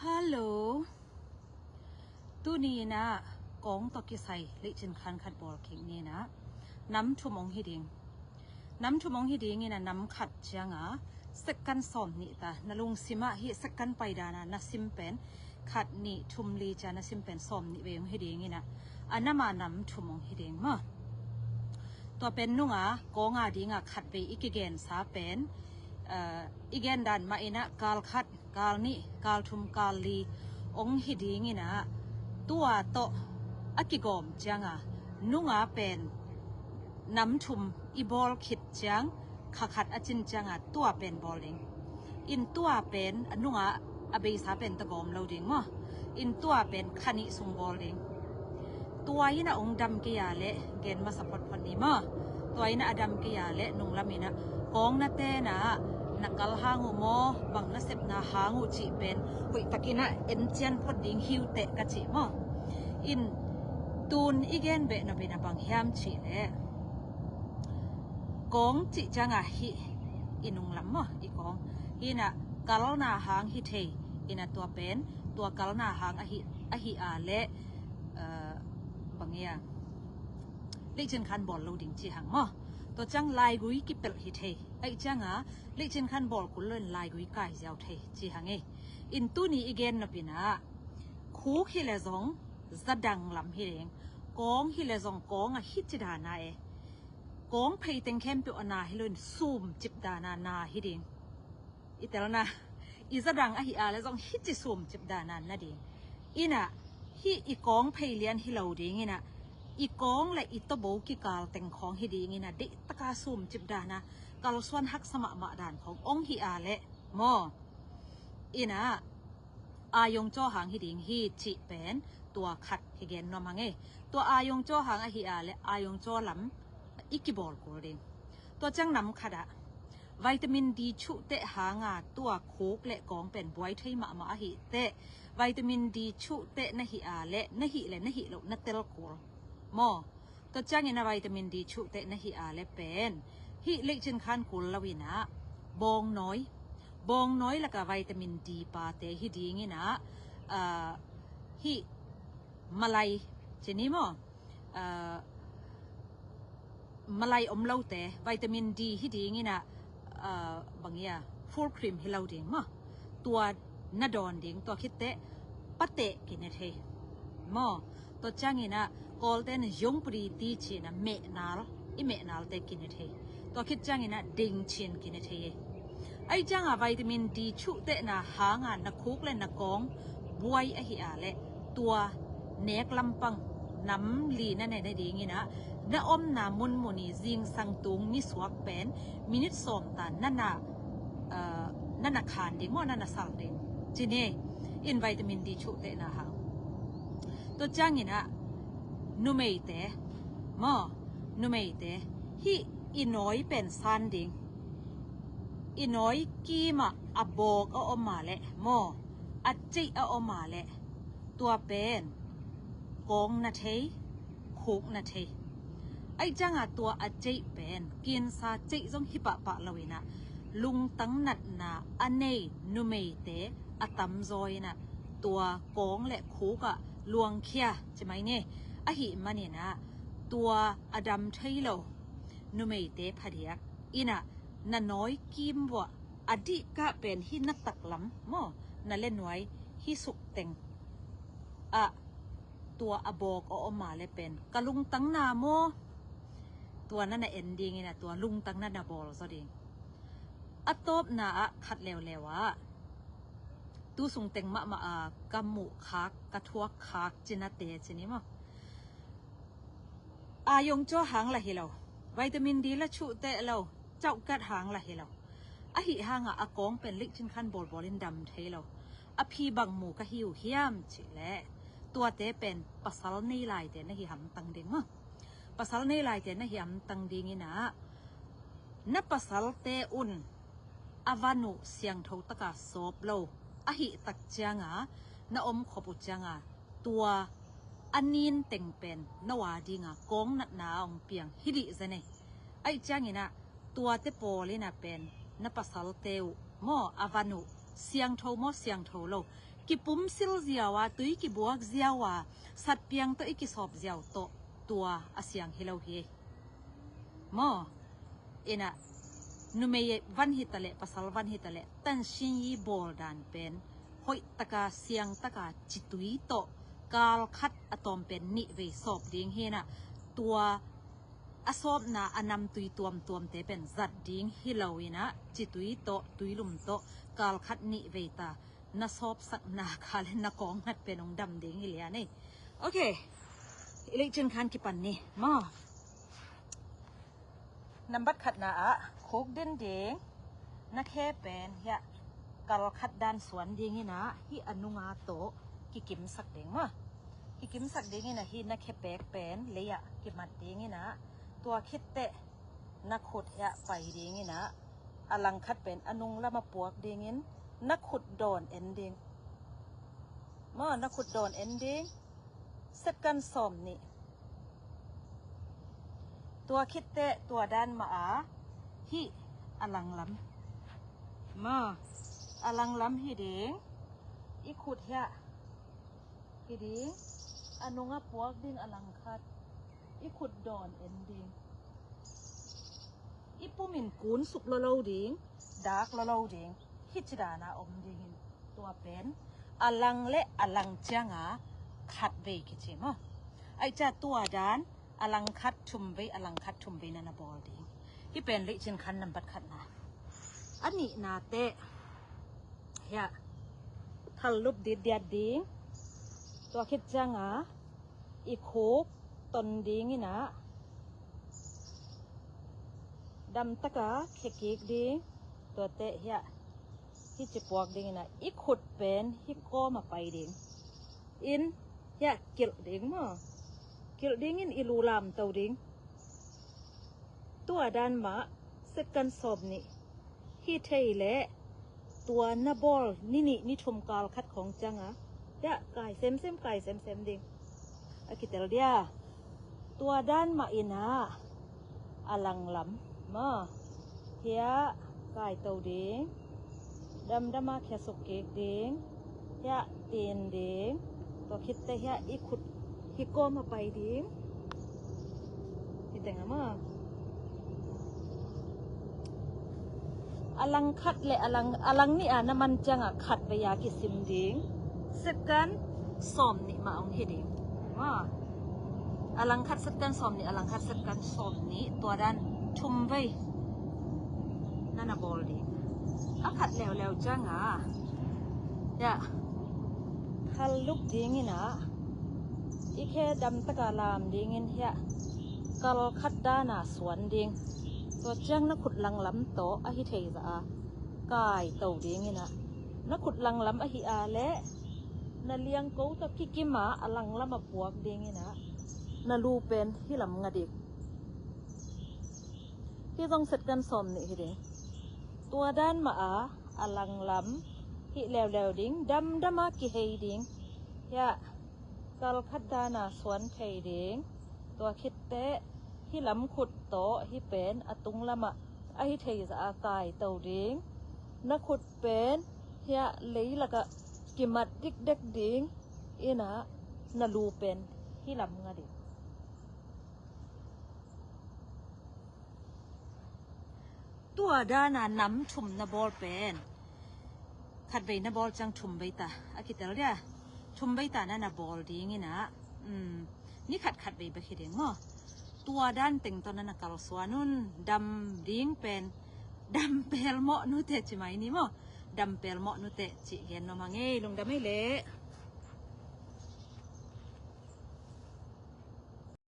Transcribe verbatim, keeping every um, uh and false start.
Hello. Tuni in ah kawng tawh kisai leicin khan khat bawl kik ni in ah nam thum hong hi ding. Nam thum hong hi ding in ah nam khat ciang a second sawm nih ta, na lungsim ah hih second pai dan a na sim pen khat nih thum li ciang na sim pen sawm nih vei hong hi ding in ah a nam a nam thum hong hi ding maw. Tua pen nung a kawng a ding a khat vei i kigensa pen, eh, i gen dan mah in ah kal khat, kal nih, kal thum, kal li hong hi ding in ah tua tawh a kigawm ciang a nung a pen nam thum i bawl khit ciang kha khat a cin ciang a tua pen bawl ding. In tua pen a nung a a beisa pen tawh gawm lo ding maw. In tua pen kha nih sung bawl ding. Tua in ah hong dam kei a leh gen masa photphot ni maw. Tua in ah a dam kei a leh nung lam in ah kawng na ten ah na kal hang uh maw, bang na sepna hang uh cih pen hoih tak in ah en cian phot ding hi uh teh ka cih maw. In tun i gen beh nop in ah bang hiam cih leh kawng cih ciang a hih i nung lam maw, i kawng. Hi in ah kalna hang hi thei in ah tua pen, tua kalna hang ahi, ahi a leh, eh, bang ia leicin khan bawl lo ding ci hang maw. Tua ciang laigui kipelh hi thei. Aih ciang a leicin khan bawl kul lo in laigui kai ziau thei ci hang ei. In tuni i gen nop in ah khuk hi leh zong za dang lam hi ding. Kawng hi leh zong kawng a hi ci dan a e. Kawng phei teng khempeuh a na hi lo in sum cip dan a na hi ding. I telna, i za dang ahi a leh zong hih ci sum cip dan a na ding. In ah hih i kawng phei lian hi lo ding in ah i kawng leh i tawbo kikal teng khawng hi ding in ah deih tak a sum cip dan a kalsuan haksa mahmah dan khawng hong hi a leh maw. In ah ayong caw hang hi ding hi cih pen tua khat hi gen nuam hang ei. Tua ayong caw hang ahi a leh ayong caw lam i kibawl kul ding. Tua ciang nam khat ah vitamin D chuh teh hang a tua khuk leh kawng pen buai thei mahmah ahi teh vitamin D chuh teh na hi a leh na hih leh na hih loh na tel kul maw. Tua ciang in ah vitamin D chuh teh na hi a leh pen hih leicin khan kul lo in ah bawngnawi, bawngnawi lak a vitamin D pate hi ding in ah, ah, hih malai ci ni maw, ah, malai om lote vitamin D hi ding in ah, ah, bang ia full cream hi lo ding maw. Tua na dawn ding, tua khit teh pateh kine thei maw. Tua ciang in ah Kawlte in ah yung pudi ti ci in ah mehnal, i mehnalte kine thei. Tua khit ciang in ah ding cin kine thei ei. Aih ciang a vitamin D chuh tehna hang a na khuk leh na kawng buai ahi a leh tua nek lampang nam li na ne nading in ah na omna munmun i zingsang tung nisuak pen minute sawm ta na na, ah, na na khan ding maw, na na sal ding ci ni. In vitamin D chuh tehna hang. Tua ciang in ah numeite maw, numeite hih i nawi pen san ding. I nawi kim ah a bawk a om a leh maw, a ceih a om a leh tua pen kawng na thei, khuk na thei. Aih ciang a tua a ceih pen kinsa ceih zong hi pahpah lo in ah lungtang natna a nei numeite a tamzaw in ah tua kawng leh khuk ah luangkhia ci mai ni. Ahih man in ah tua a dam thei lo numeite phadiak in ah na nawi kim vuah a dihkah pen hih na taklam maw, na lenuai hih suk teng ah tua a bawk a om a leh pen ka lungtang na maw, tua na na en ding in ah tua lungtang na na bawl zaw ding. A tawpna ah khat leuleu ah tu sung teng mahmah a ka muh khak, ka thuak khak cinate ci ni maw. Ayong caw hang lah hi lo, vitamin D lah chuh teh lo, cauhkat hang lah hi lo. Ahih hang a a kawng pen leicin khan bawlbawl in dam thei lo. A phi bang mu ka hi uh hiam cih leh tuate pen pasal nei laite na hi hamtang ding maw. Pasal nei laite na hi hamtang ding in ah na pasalte un a van uh siangtho tak a sawp lo ahih tak ciang a na om khop uh ciang a tua a nin teng pen no a ding a kawng natna a hong piang hi dih zen ei. Aih ciang in ah tuate pawl in ah pen na pasalte uh maw, a van uh siangtho maw siangtho lo kipumsil ziau a, tui kibuak ziau a, satpiang tawh i kisawp ziau tawh tua a siang hi lo hi. Maw, inah numei van hi taleh, pasal van hi taleh, tansin i bawl dan pen hoih taka, siang taka, citui tawh kal khat a tawm pen nih vei sawp ding hi inah, tua a sawpna a namtui tuamtuamte pen zat ding hi lo inah, citui tawh, tuilum tawh kal khat nih vei ta na sawpsakna kha le na kawng ngat pen hong dam ding hi lian ei. Ok, i leicin khan kipan ni maw. Nambat khatna ah khuk din ding, na khe pen hiah kal khat dan suan ding inah, hih a nunga tawh kikimsak ding maw. Kikimsak ding inah, hih na khe pek pen lei ah kimat ding inah, tua khit teh na khut hiah pai ding inah, a langkhat pen a nung lam a puak dingin na khut dawn en ding. Maw, na khut dawn en ding. Second sawm nih. Tua khit teh tua dan mah a, hih a langlam. Maw, a langlam hi ding. I khut hiah hi ding. A nung a puak ding a langkhat. I khut dawn en ding. I pumin kun suk lolo ding, dak lolo ding, hih ci dan a om dingin, tua pen a lang le a lang cianga khat vei kici maw. Aih ciah tua dan a langkhat thum vei, a langkhat thum vei na na bawl ding. Hih pen leicin khan nambat khatna. A nihna teh hiah thal lup ditdiat ding. Tua khit cianga i khuk ton ding inah, dam taka khe kik ding. Tua teh hiah hih ci puak ding inah, i khut pen hih kawm a pai ding. In hiah kilh ding maw. Kilh dingin i lu lamto ding. Tua dan mah second sawm nih. Hi thei leh tua na bawl ni nih ni thum kal khat khawng cianga hiah kai semsem, kai semsem ding. A kitel dia. Tua dan mah inah a langlam maw, hiah kaito ding. Damdam a khiasuk kik ding. Hiah tin ding. Tua khit teh hiah i khut hih kawm a pai ding. Hih teng a maw. A langkhat le a lang, a lang nih a na man cianga khat vei a kisim ding. Second sawm nih mah hong hi ding. Maw. A langkhat second sawm nih, a langkhat second sawm nih, tua dan thum vei na na bawl ding. A khat leuleu cianga hiah thal lup ding inah, i khe dam taka lam dingin hiah kal khat dana suan ding. Tua ciang na khut langlam tawh a hi thei zah a kaito ding inah, na khut langlam ahi a leh na liangko tawh kikim a, a langlam a puak ding inah, na lu pen hih lam nga ding. Hih zong second sawm nih hi ding. Tua dan mah a, a langlam hih leuleu ding, damdam a kihei ding. Hiah kal khat dana suan thei ding. Tua khit teh hih lam khut tawh hih pen a tunglam ah a hi thei zah a kaito ding. Na khut pen hiah leilak ah kimat dikdek ding inah, na lu pen hih lam nga ding. Tua dana nam thum na bawl pen, khat vei na bawl ciang thum vei ta a kitel dia. Thum vei ta na na bawl ding inah, um, ni khat khat vei bek hi ding maw. Tua dan teng tawh na na kalsuan un. Dam ding pen, dam pelmawh nuteh ci mai ni maw. Dam pelmawh nuteh cih gen nuam ing ei, lungdam ei leh.